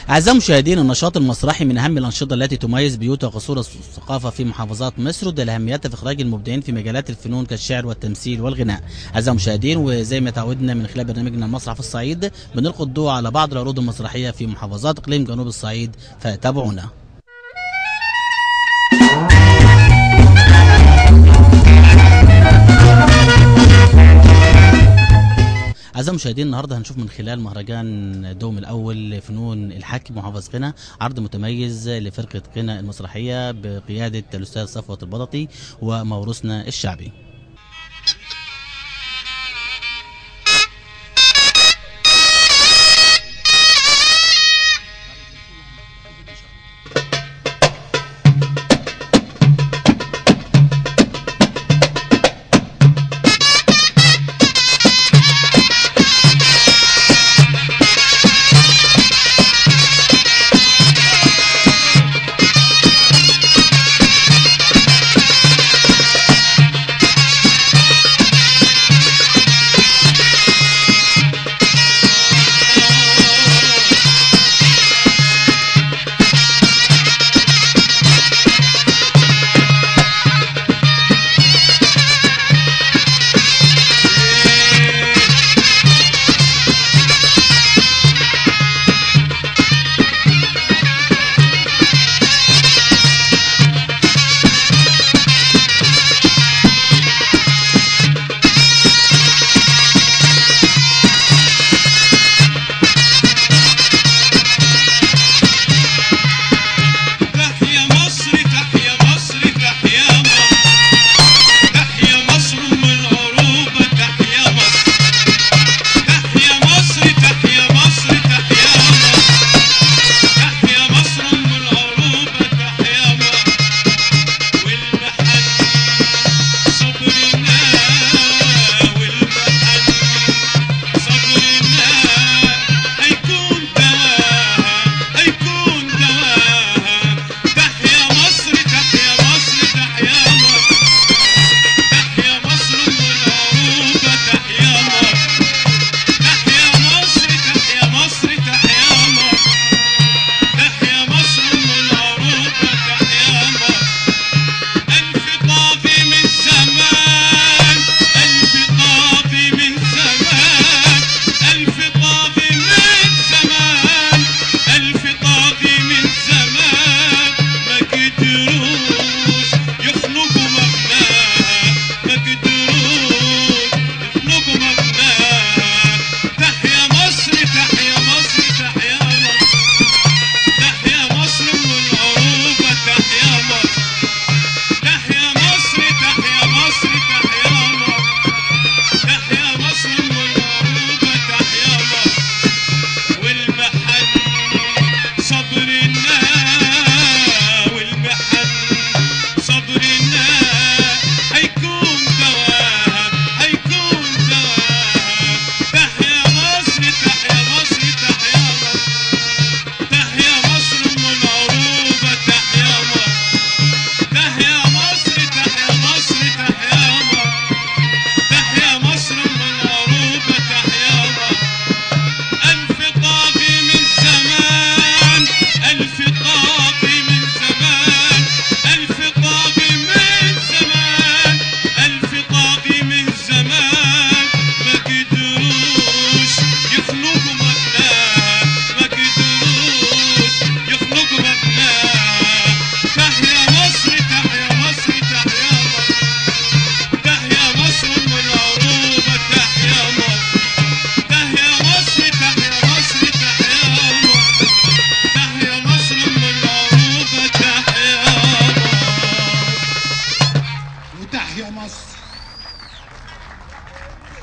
أعزائي المشاهدين، النشاط المسرحي من أهم الأنشطة التي تميز بيوت وقصور الثقافة في محافظات مصر، وده لأهميتها في إخراج المبدعين في مجالات الفنون كالشعر والتمثيل والغناء. أعزائي المشاهدين، وزي ما تعودنا من خلال برنامجنا المسرح في الصعيد بنلقي الضوء على بعض العروض المسرحية في محافظات إقليم جنوب الصعيد، فتابعونا. أعزائي المشاهدين، النهارده هنشوف من خلال مهرجان دوم الأول لفنون الحكي محافظة قنا عرض متميز لفرقة قنا المسرحية بقيادة الأستاذ صفوت البططي وموروثنا الشعبي.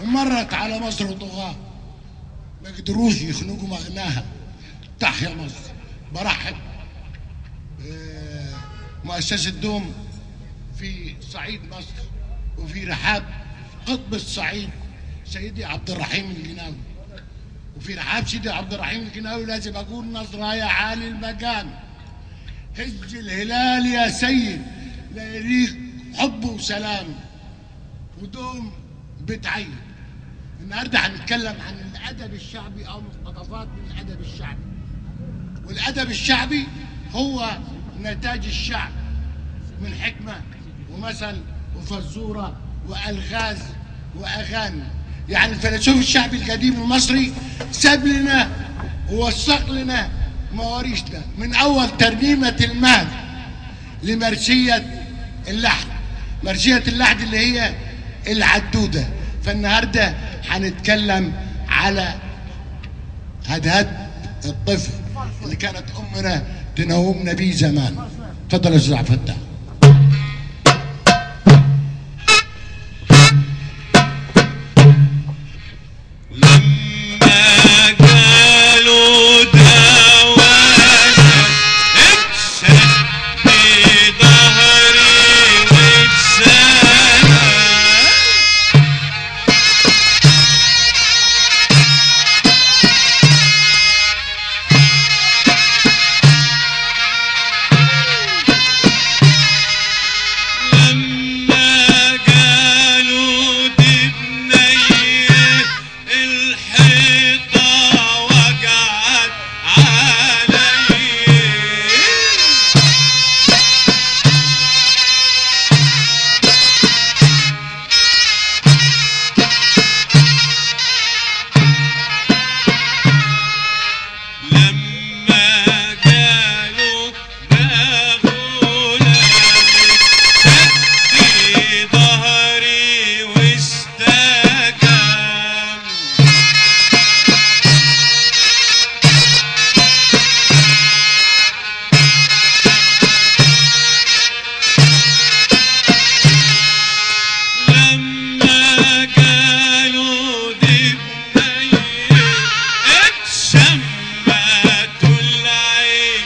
ومرت على مصر طغاة ما قدروش يخنقوا مغناها. تحيا مصر. برحب مؤسسة دوم في صعيد مصر وفي رحاب قطب الصعيد سيدي عبد الرحيم الجناوي، وفي رحاب سيدي عبد الرحيم الجناوي لازم اقول نظرة يا عالي المقام، هز الهلال يا سيد لا يليق حب وسلام، ودوم بتعين. النهارده هنتكلم عن الادب الشعبي او مقتطفات من الادب الشعبي. والأدب الشعبي هو نتاج الشعب من حكمة ومثل وفزورة وألغاز وأغاني. يعني الفيلسوف الشعبي القديم المصري ساب لنا ووثق لنا مواريثنا من أول ترنيمة المهد لمرسية اللحد، مرسية اللحد اللي هي العدودة. فالنهاردة هنتكلم على هدهد الطفل اللي كانت أمنا تنومنا بيه زمان. اتفضل يا أستاذ عبد الفتاح. لما قالوا دوانا اتشد ظهري واتسنى، لما قالوا دي بنية الحيطة وقعت علي، لما قالوا ده غلام شد ظهري واستكام، لما قالوا دي بنية اتشمت العين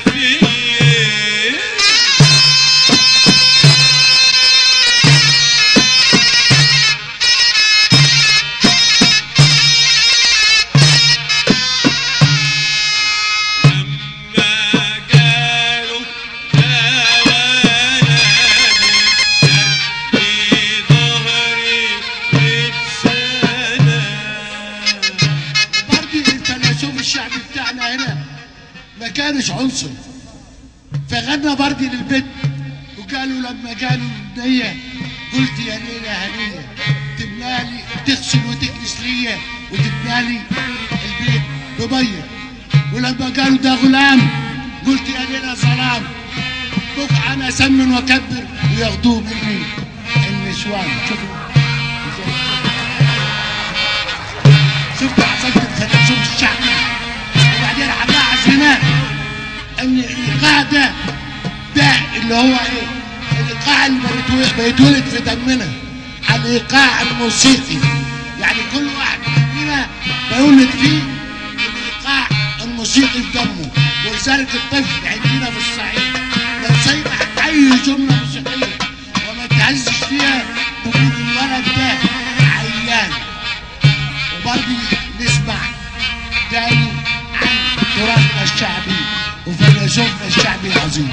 فيه، لما قالوا ده ولدي شد ظهري واتسنى. برضه الفيلسوف الشعبي بتاعنا هنا ما كانش عنصر، فغنى برضه للبيت وقالوا لما قالوا البنية قلت يا ليلى هنية تبنالي تغسل وتكنس ليا وتبنالي البيت بمية، ولما قالوا ده غلام قلت يا ليلى ظلام بقع انا اسمن واكبر وياخدوه مني النسوان. شوفوا شفتوا عصبة الفيلسوف الشعبي. وبعدين هنلاحظ هنا ان الايقاع ده اللي هو ايه؟ الايقاع اللي بيتولد في دمنا، الايقاع الموسيقي. يعني كل واحد مننا بيولد فيه الايقاع الموسيقي في دمه، ولذلك الطفل عندنا في الصعيد لو سمع اي جملة موسيقية وما تهزش فيها تقول الولد ده عيان. وبرضه نسمع تاني عن تراثنا الشعبي وفيلسوفنا الشعبي العظيم.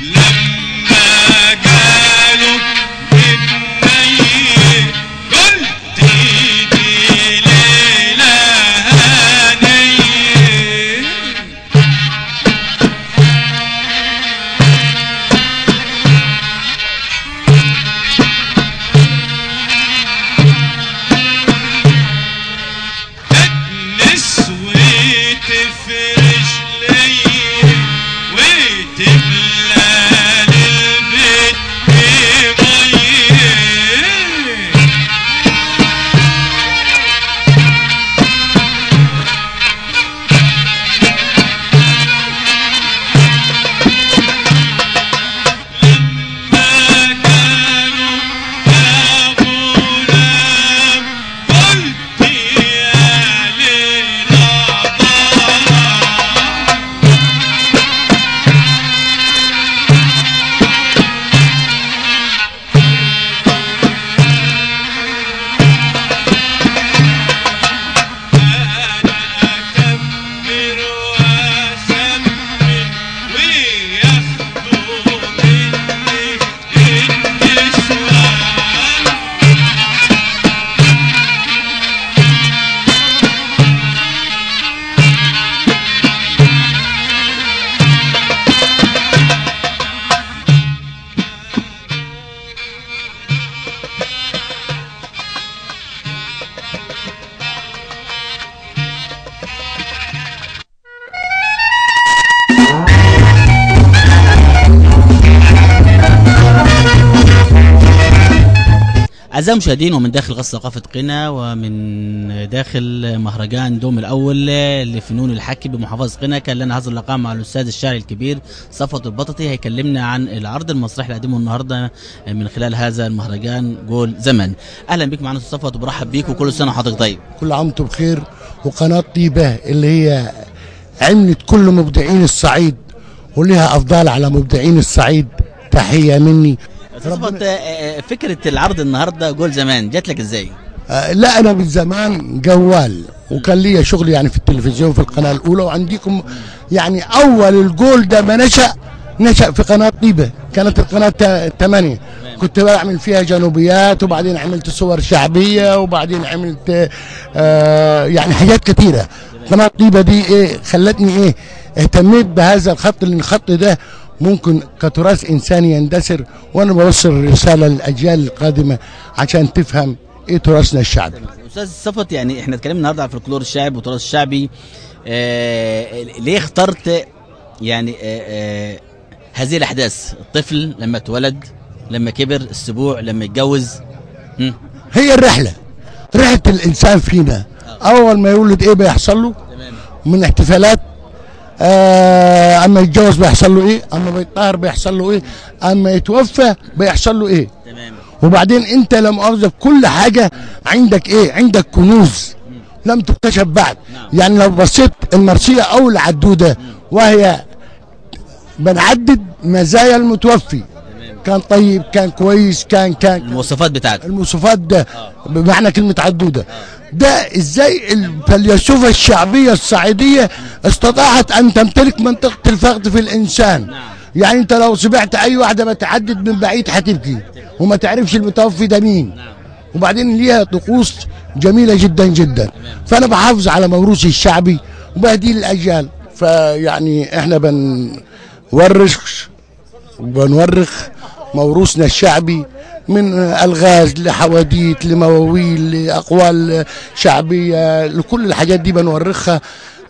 لما قالوا بنية قلت دي ليلة هنية، تكنس وتفرش أعزائي المشاهدين، ومن داخل قصر ثقافة قنا ومن داخل مهرجان دوم الأول لفنون الحكي بمحافظة قنا، كان لنا هذا اللقاء مع الأستاذ الشاعر الكبير صفوت البططي، هيكلمنا عن العرض المسرحي اللي قدمه النهارده من خلال هذا المهرجان جول زمن. أهلا بك معنا أستاذ صفوت، وبرحب بيك وكل سنة وحضرتك طيب. كل عام وانتم بخير. وقناة طيبة اللي هي عملت كل مبدعين الصعيد ولها أفضال على مبدعين الصعيد، تحية مني. صفوت، فكرة العرض النهارده جول زمان جات لك ازاي؟ لا انا من زمان جوال، وكان ليا شغل يعني في التلفزيون في القناة الأولى، وعندكم يعني أول الجول ده ما نشأ في قناة طيبة، كانت القناة 8، كنت بعمل فيها جنوبيات، وبعدين عملت صور شعبية، وبعدين عملت يعني حاجات كتيرة. قناة طيبة دي ايه خلتني ايه اهتميت بهذا الخط، لأن الخط ده ممكن كتراث انساني يندثر، وانا بوصل رسالة للاجيال القادمة عشان تفهم ايه تراثنا الشعبي. استاذ صفوت، يعني احنا اتكلمنا النهارده عن الفولكلور الشعبي والتراث الشعبي، ليه اخترت يعني هذه الاحداث؟ الطفل لما اتولد، لما كبر، السبوع، لما اتجوز. هي الرحلة، رحله الانسان فينا. اول ما يولد ايه بيحصل له من احتفالات، اما يتجوز بيحصل له ايه، اما بيتطهر بيحصل له ايه، اما يتوفى بيحصل له ايه. تمام. وبعدين انت لا مؤاخذة في كل حاجة عندك ايه، عندك كنوز لم تكتشف بعد. نعم. يعني لو بصيت المرسيه او العدوده، وهي بنعدد مزايا المتوفي. تمام. كان طيب، كان كويس، كان المواصفات بتاعته، المواصفات ده بمعنى كلمة عدوده. ده ازاي الفيلسوفه الشعبية الصعيديه استطاعت ان تمتلك منطقة الفقد في الانسان. نعم. يعني انت لو سمعت اي واحدة بتعدد من بعيد هتبكي وما تعرفش المتوفي ده مين. نعم. وبعدين ليها طقوس جميلة جدا جدا. تمام. فانا بحافظ على موروثي الشعبي وبهديه للاجيال. فيعني احنا بنورخ موروثنا الشعبي من الغاز لحواديت لمواويل لاقوال شعبية، لكل الحاجات دي بنورخها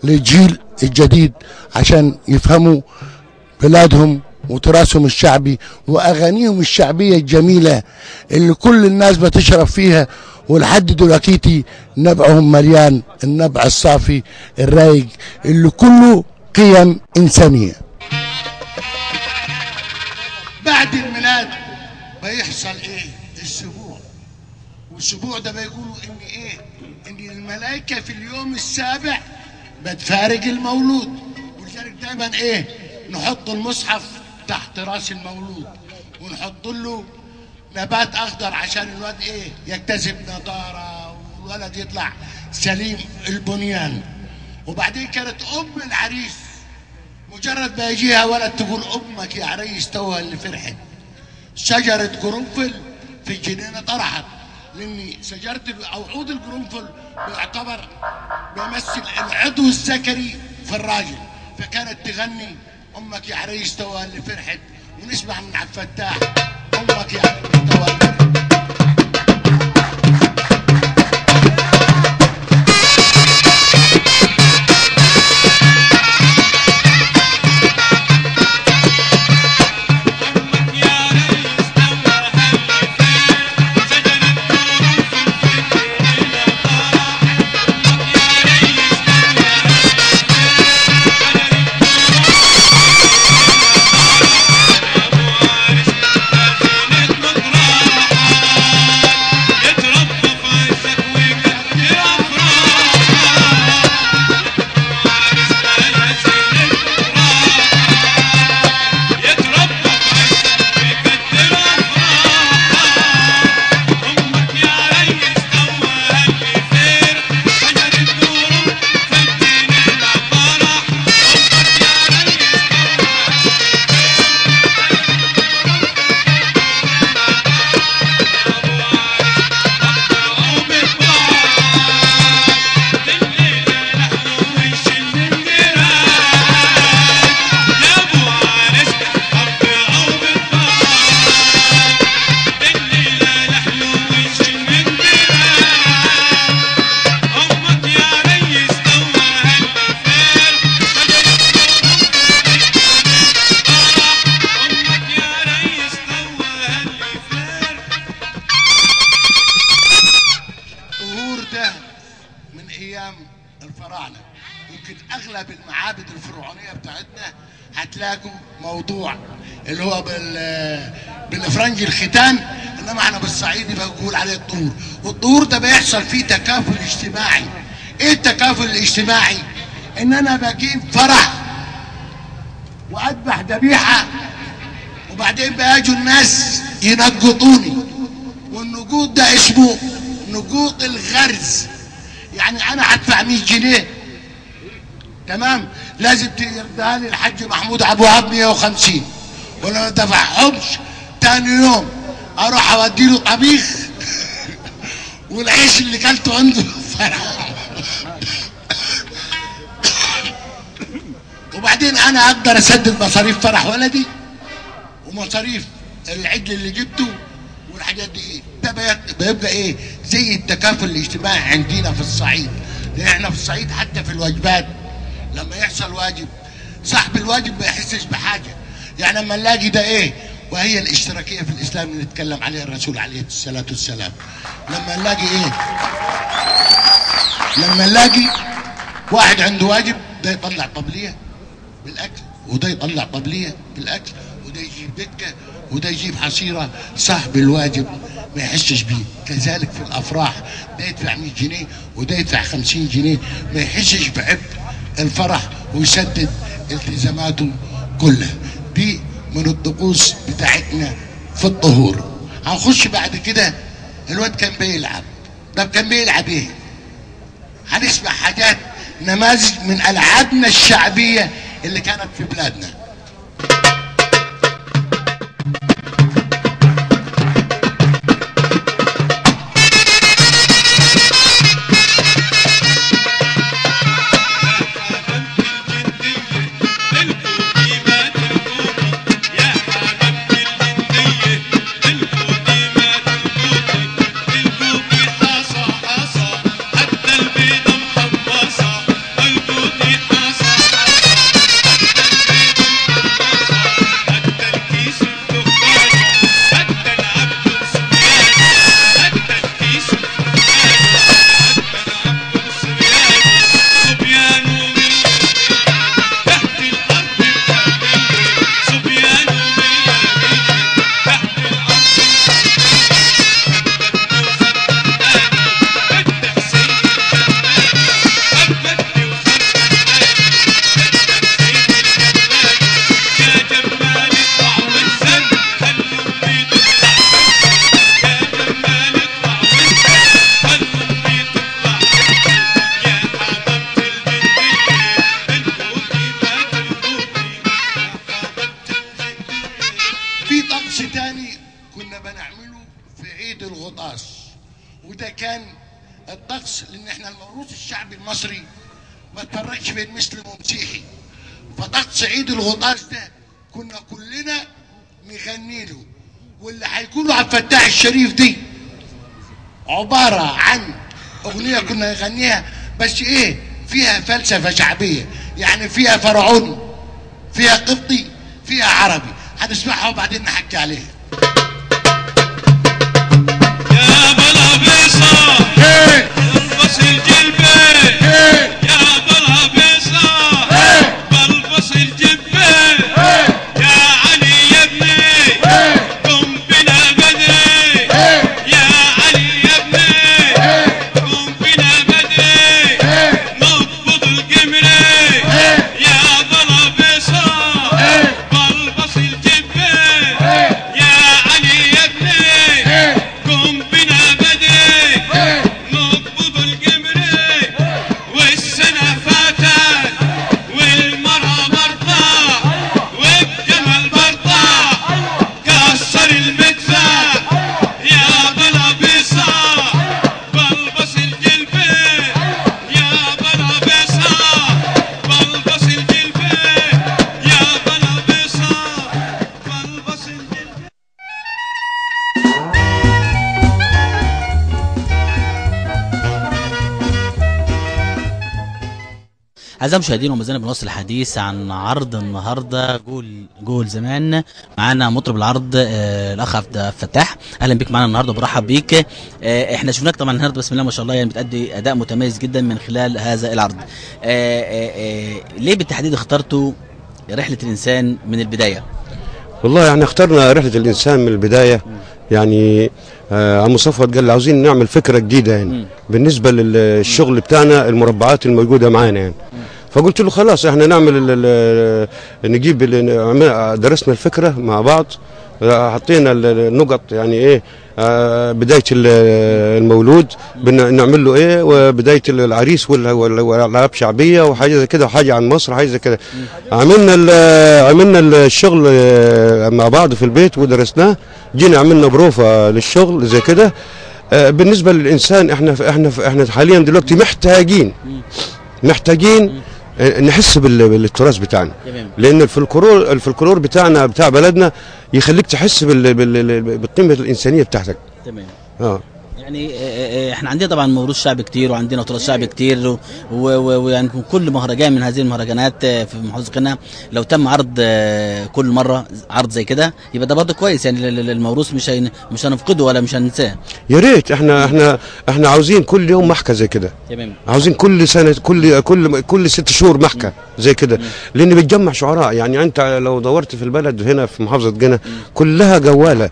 للجيل الجديد عشان يفهموا بلادهم وتراثهم الشعبي واغانيهم الشعبية الجميلة اللي كل الناس بتشرب فيها، ولحد دلوقتي نبعهم مليان، النبع الصافي الرايق اللي كله قيم انسانيه. بعد الميلاد بيحصل ايه؟ السبوع. والسبوع ده بيقولوا ان ايه؟ ان الملائكة في اليوم السابع بتفارق المولود، ولذلك دايما ايه؟ نحط المصحف تحت راس المولود ونحط له نبات اخضر عشان الولد ايه؟ يكتسب نضاره والولد يطلع سليم البنيان. وبعدين كانت ام العريس مجرد ما يجيها ولد تقول امك يا عريس توها اللي فرحت. شجرة قرنفل في الجنينة طرحت، لأن شجرة أو عود القرنفل بيعتبر بيمثل العضو الذكري في الراجل، فكانت تغني أمك يا عريس توها اللي فرحت، ونسمع من عبد الفتاح أمك يا عريس توها اللي فرحت. أمك يا ريس. ايام الفراعنة. يمكن اغلب المعابد الفرعونية بتاعتنا هتلاقوا موضوع اللي هو بالافرنجي الختان، انما احنا بالصعيدي بنقول عليه الطهور. والطهور ده بيحصل فيه تكافل اجتماعي. ايه التكافل الاجتماعي؟ ان انا بجيب فرح واذبح ذبيحة وبعدين بيجوا الناس ينقطوني، والنقوط ده اسمه نقوط الغرز. يعني انا هدفع 100 جنيه، تمام، لازم تردها لي الحاج محمود ابو وهاب 150، ولا ما دفعهمش تاني يوم اروح اودي له طبيخ والعيش اللي كلته عنده فرح. وبعدين انا اقدر اسدد مصاريف فرح ولدي ومصاريف العجل اللي جبته والحاجات دي. ايه ده بيبقى ايه زي التكافل الاجتماعي عندنا في الصعيد. لان احنا في الصعيد حتى في الواجبات لما يحصل واجب صاحب الواجب ما يحسش بحاجة. يعني لما نلاقي ده ايه، وهي الاشتراكية في الاسلام اللي نتكلم عليها الرسول عليه الصلاة والسلام. لما نلاقي ايه، لما نلاقي واحد عنده واجب ده يطلع طبليه بالاكل، وده يطلع طبليه بالاكل، وده يجيب دكه، وده يجيب حصيره، صاحب الواجب ما يحسش بيه. كذلك في الافراح ده يدفع 100 جنيه وده يدفع 50 جنيه، ما يحسش بعبء الفرح ويسدد التزاماته كلها. دي من الطقوس بتاعتنا في الطهور. هنخش بعد كده الواد كان بيلعب. طب كان بيلعب ايه؟ هنسمع حاجات نماذج من العابنا الشعبية اللي كانت في بلادنا. وده كان الطقس، لان احنا الموروث الشعبي المصري ما تفرقش بين مسلم ومسيحي. فطقس عيد الغطاس ده كنا كلنا نغني له، واللي هيقولوا عبد الفتاح الشريف دي عبارة عن اغنية كنا نغنيها، بس ايه، فيها فلسفة شعبية، يعني فيها فرعون، فيها قبطي، فيها عربي. هنسمعها وبعدين نحكي عليها. يا بلا بيصة بلبس الجلبة، يا بلا بيصة بلبس الجبة، يا علي يا ابني قم بنا بدري، يا علي يا ابني قم بنا بدري، نقبض القمري، يا بلا بيصة بلبس الجبة، يا أعزائي المشاهدين، وما زلنا بنواصل الحديث عن عرض النهارده جول زمان. معانا مطرب العرض الأخ عبد الفتاح، أهلا بيك معانا النهارده وبرحب بيك. احنا شفناك طبعا النهارده بسم الله ما شاء الله، يعني بتأدي أداء متميز جدا من خلال هذا العرض. ليه بالتحديد اخترتوا رحلة الإنسان من البداية؟ والله يعني اخترنا رحلة الإنسان من البداية. يعني عم صفوت قال عاوزين نعمل فكرة جديدة يعني بالنسبة للشغل بتاعنا، المربعات الموجودة معانا يعني. فقلت له خلاص احنا نعمل نجيب، درسنا الفكرة مع بعض، حطينا النقط يعني ايه بداية المولود بنعمل له ايه، وبداية العريس والالعاب شعبية وحاجة زي كده، وحاجة عن مصر حاجة زي كده. عملنا الشغل مع بعض في البيت ودرسناه، جينا عملنا بروفة للشغل زي كده. بالنسبة للإنسان احنا احنا احنا حاليا دلوقتي محتاجين نحس بالتراث بتاعنا، لان الفلكلور بتاعنا بتاع بلدنا يخليك تحس بالقيمة الانسانية بتاعتك. تمام. يعني احنا عندنا طبعا موروث شعبي كتير، وعندنا تراث شعبي كتير، ويعني كل مهرجان من هذه المهرجانات في محافظة قنا لو تم عرض كل مرة عرض زي كده يبقى ده برضه كويس، يعني الموروث مش هنفقده ولا مش هننساه. يا ريت احنا احنا عاوزين كل يوم محكى زي كده. تمام. عاوزين كل سنة كل كل كل 6 شهور محكى زي كده، لان بتجمع شعراء. يعني انت لو دورت في البلد هنا في محافظة قنا كلها جواله.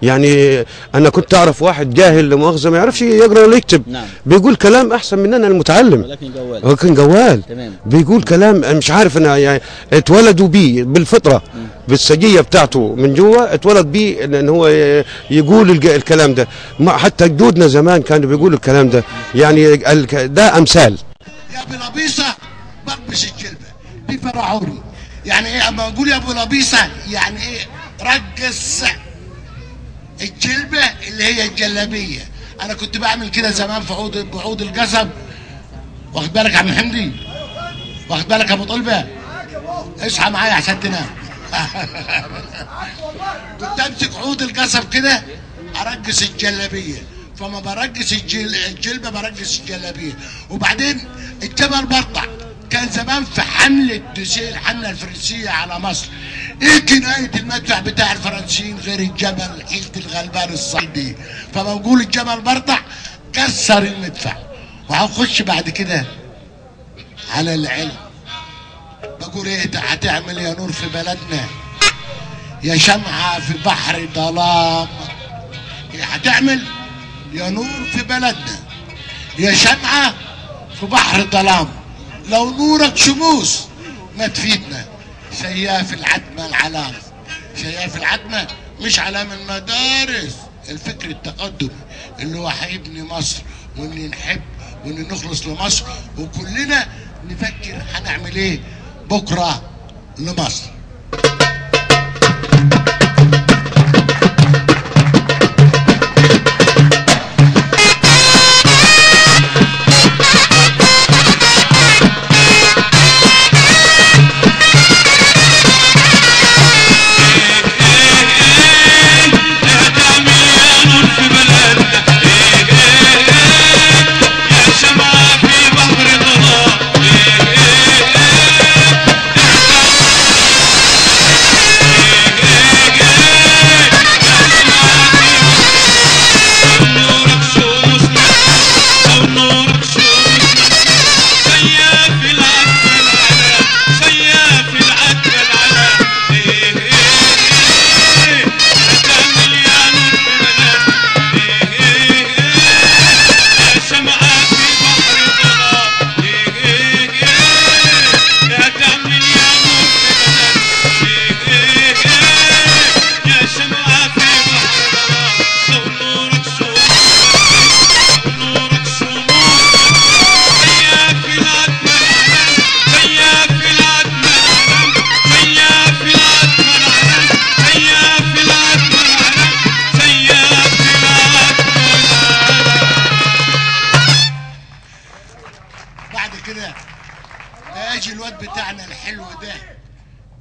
يعني انا كنت اعرف واحد جاهل لمؤاخذه ما يعرفش يقرا ولا يكتب. نعم. بيقول كلام احسن مننا المتعلم، ولكن جوال، ولكن جوال. تمام. بيقول كلام مش عارف انا، يعني اتولدوا بيه بالفطرة، بالسجيه بتاعته من جوه اتولد بيه ان هو يقول الكلام ده. حتى جدودنا زمان كانوا بيقولوا الكلام ده، يعني ده امثال. يا ابو لبيصه بلبس الجلبه دي فرعوني. يعني ايه اما اقول يا ابو لبيصه؟ يعني ايه؟ رقص الجلبة اللي هي الجلابية. أنا كنت بعمل كده زمان في بعود القصب. واخد بالك يا عم حمدي؟ واخد بالك يا أبو طلبة؟ اصحى معايا عشان تنام. كنت أمسك عود القصب كده أرقص الجلابية، فما برقص الجلبة برقص الجلابية. وبعدين الجبل برطع كان زمان في حملة دوسيه، الحملة الفرنسية على مصر. ايه كناية المدفع بتاع الفرنسيين غير الجبل حيلة الغلبان الصعيدي؟ فبقول الجبل برطع كسر المدفع. وهنخش بعد كده على العلم. بقول ايه هتعمل يا نور في بلدنا، يا شمعة في بحر ظلام؟ ايه هتعمل يا نور في بلدنا، يا شمعة في بحر ظلام؟ لو نورك شموس ما تفيدنا، سياف العتمة العلام. سياف العتمة مش علام المدارس، الفكر التقدمي اللي هو هيبني مصر، وان نحب وان نخلص لمصر، وكلنا نفكر هنعمل ايه بكرة لمصر.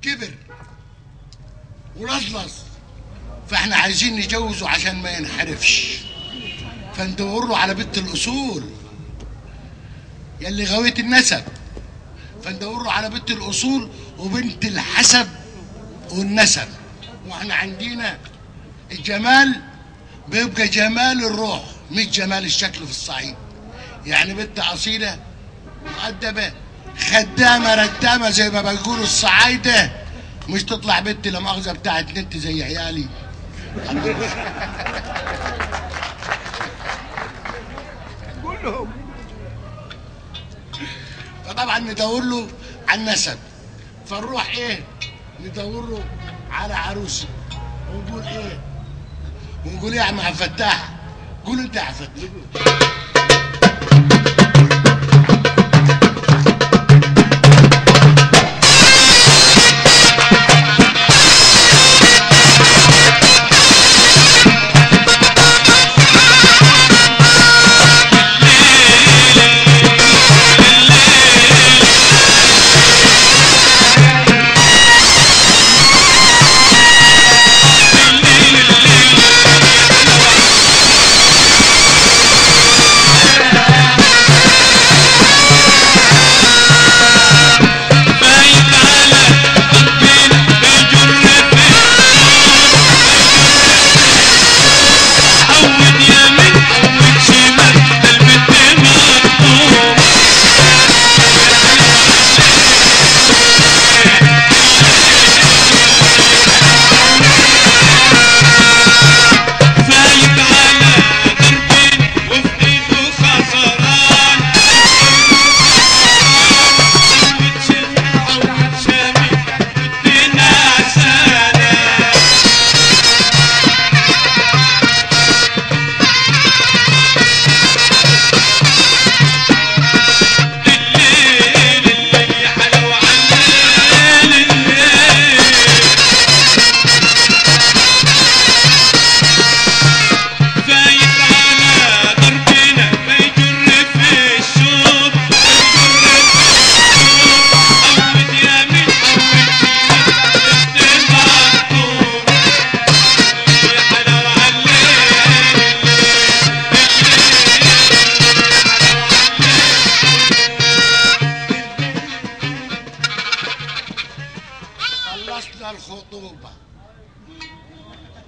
كبر ولصلص، فاحنا عايزين نجوزه عشان ما ينحرفش، فندور له على بنت الاصول يلي غاوية النسب، فندور له على بنت الاصول وبنت الحسب والنسب. واحنا عندنا الجمال بيبقى جمال الروح مش جمال الشكل في الصعيد. يعني بنت اصيلة مؤدبة خدامه ردامه زي ما بيقولوا الصعايده، مش تطلع بنت لا مؤاخذة بتاعت نت زي عيالي. كلهم. فطبعا ندور له على النسب، فنروح ايه؟ ندور له على عروسه ونقول ايه؟ ونقول ايه يا عم عبد الفتاح؟ قول انت يا عبد الفتاح. الخطوبة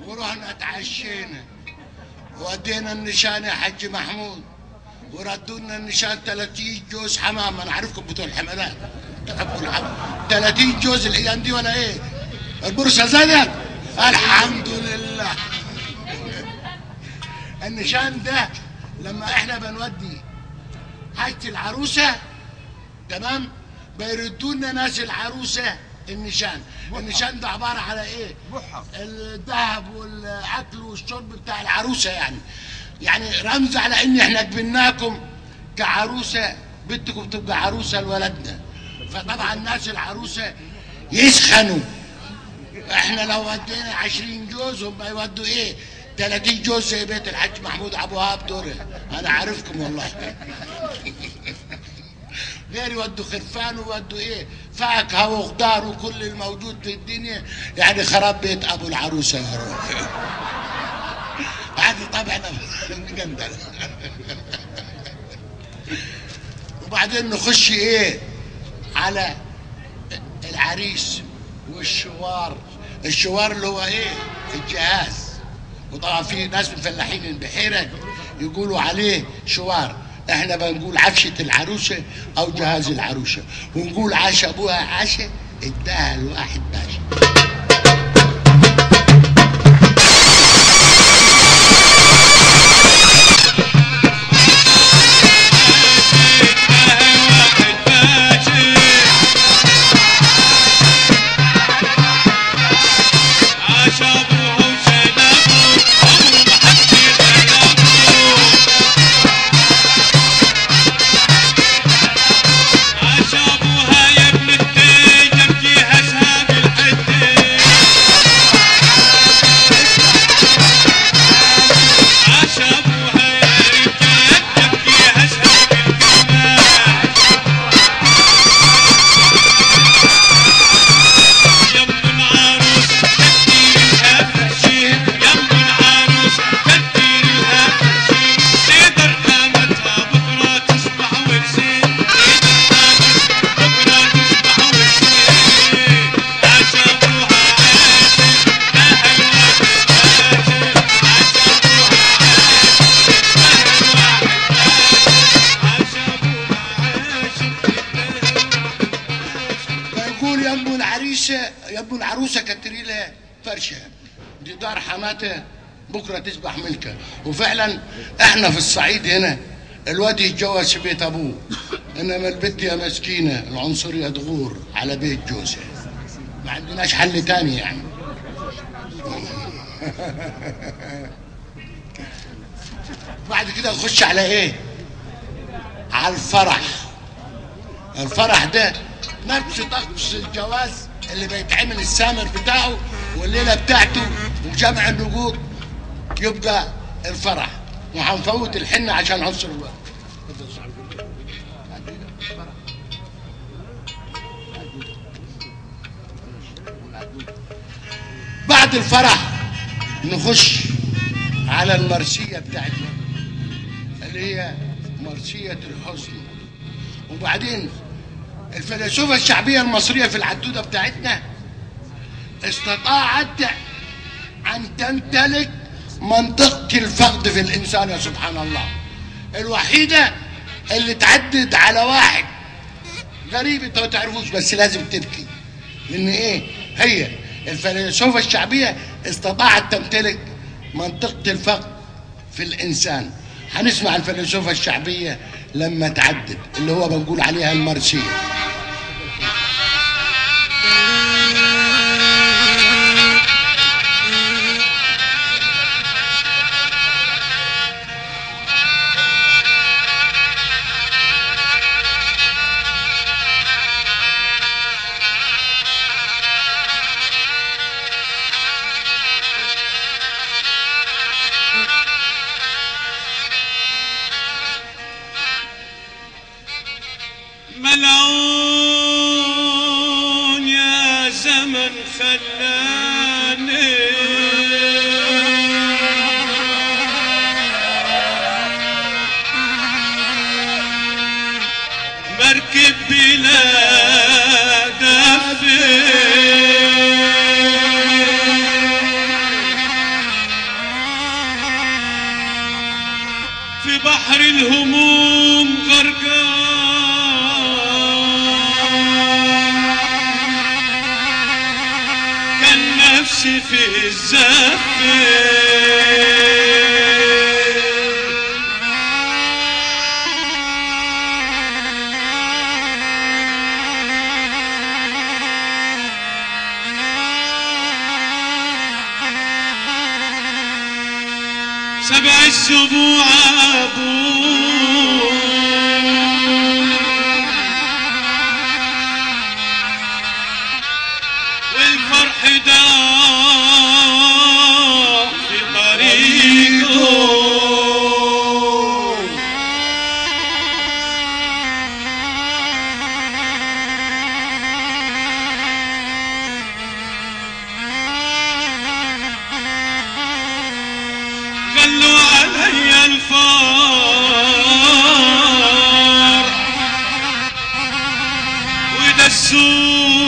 ورحنا اتعشينا ودينا النشان يا حاج محمود، وردوا لنا النشان 30 جوز حمام. انا عارفكم بتوع الحمامات تحبوا الحمام. 30 جوز الايام دي ولا ايه؟ البورصة زادت الحمد لله. النشان ده لما احنا بنودي حاجة العروسة تمام، بيردوا لنا ناس العروسة النشان. النشان ده عبارة على ايه؟ الذهب والاكل والشرب بتاع العروسة، يعني رمز على ان احنا قبلناكم كعروسه، بنتكم تبقى عروسه لولدنا. فطبعا الناس العروسة يسخنوا. احنا لو ودينا 20 جوز هم يودوا ايه؟ 30 جوز زي بيت الحاج محمود ابو وهاب دول، انا عارفكم والله. غير يودوا خرفان ويودوا ايه؟ فاكهة وخضار وكل الموجود في الدنيا، يعني خراب بيت ابو العروسة يا روح. هذه طبعا مجندل. وبعدين نخش ايه؟ على العريس والشوار. الشوار اللي هو ايه؟ الجهاز. وطبعا في ناس من فلاحين البحيرة يقولوا عليه شوار، احنا بنقول عفشه العروسة او جهاز العروسة، ونقول عاش ابوها عاشه اداها الواحد باشا. عاش ابوها يا ابن التاج جهزها بالحتة. العريسه يا ابن العروسة كتري لها فرشه، دي دار حماتها بكره تصبح ملكه. وفعلا احنا في الصعيد هنا الواد يتجوز في بيت ابوه، انما البنت يا مسكينه العنصرية تغور على بيت جوزها. ما عندناش حل تاني يعني. بعد كده نخش على ايه؟ على الفرح. الفرح ده نفس طقس الجواز اللي بيتعمل السامر بتاعه والليلة بتاعته وجمع النجوم، يبقى الفرح. وهنفوت الحنة عشان عنصر الوقت. بعد الفرح نخش على المرسيه بتاعتنا اللي هي مرسيه الحزن. وبعدين الفيلسوفه الشعبية المصرية في العدوده بتاعتنا استطاعت ان تمتلك منطقة الفقد في الانسان. يا سبحان الله، الوحيدة اللي تعدد على واحد غريب انت ما تعرفوش، بس لازم تبكي. لان ايه؟ هي الفيلسوفه الشعبية استطاعت تمتلك منطقة الفقد في الانسان. هنسمع الفيلسوفه الشعبية لما تعدد، اللي هو بنقول عليها المرسيه. ملعون يا زمن خلاني مركب بلا دفع، في بحر الهموم غرقان، نفسي في الزفت. سبع السبوع أبوه والفرح ضاع في طريقه، غلوا علي الفرح ودسوه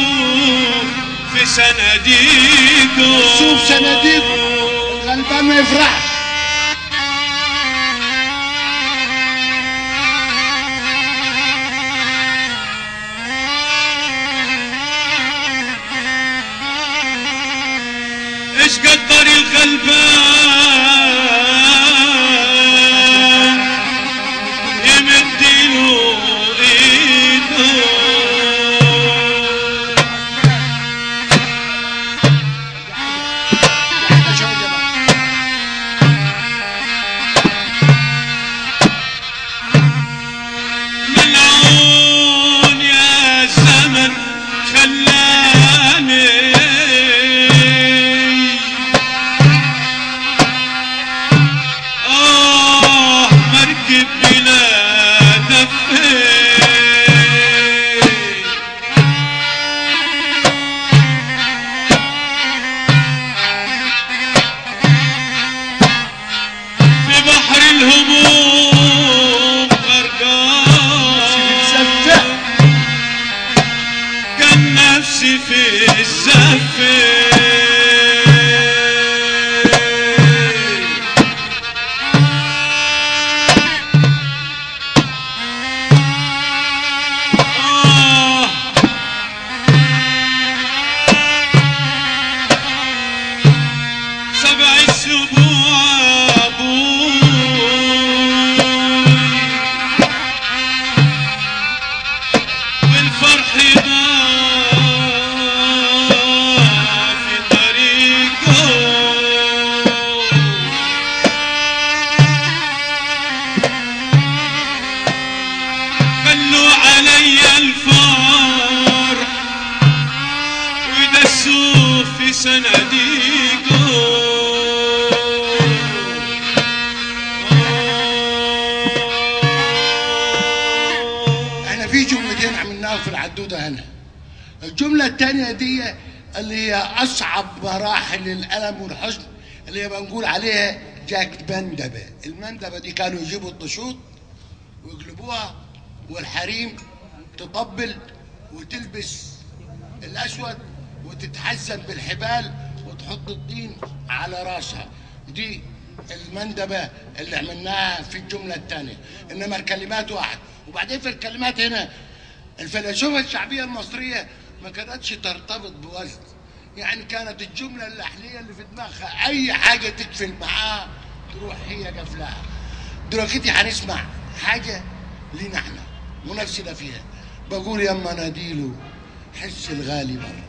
في صناديقه. شوف صناديقه، الغلبان ما يفرحش. ايش قدر الغلبان يمد له ايده. ملعون يا زمن خلاني مركب بلا دفع، علي الفرح ودسوه في صناديقه. احنا في جملتين عملناهم في العدودة هنا. الجملة الثانية دي اللي هي أصعب مراحل الألم والحزن، اللي هي بنقول عليها جاك مندبة. المندبة دي كانوا يجيبوا الطشوط ويقلبوها، والحريم تطبل وتلبس الأسود وتتحزن بالحبال وتحط الطين على راسها. دي المندبة اللي عملناها في الجملة الثانية. إنما الكلمات واحد. وبعدين في الكلمات هنا الفيلسوفة الشعبية المصرية ما كانتش ترتبط بوزن، يعني كانت الجملة اللحنية اللي في دماغها أي حاجة تكفل معاها تروح هي قفلها. دلوقتي هنسمع حاجة لينا احنا ونفسنا فيها. بقول يما ناديله حس الغالي بره.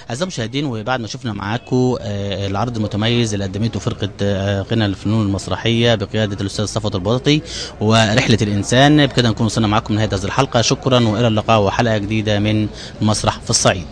أعزائي المشاهدين، وبعد ما شفنا معاكم العرض المتميز اللي قدمته فرقة غنى الفنون المسرحية بقيادة الأستاذ صفوت البطاطي ورحلة الإنسان، بكده نكون وصلنا معاكم نهاية هذه الحلقة. شكرا وإلى اللقاء وحلقة جديدة من مسرح في الصعيد.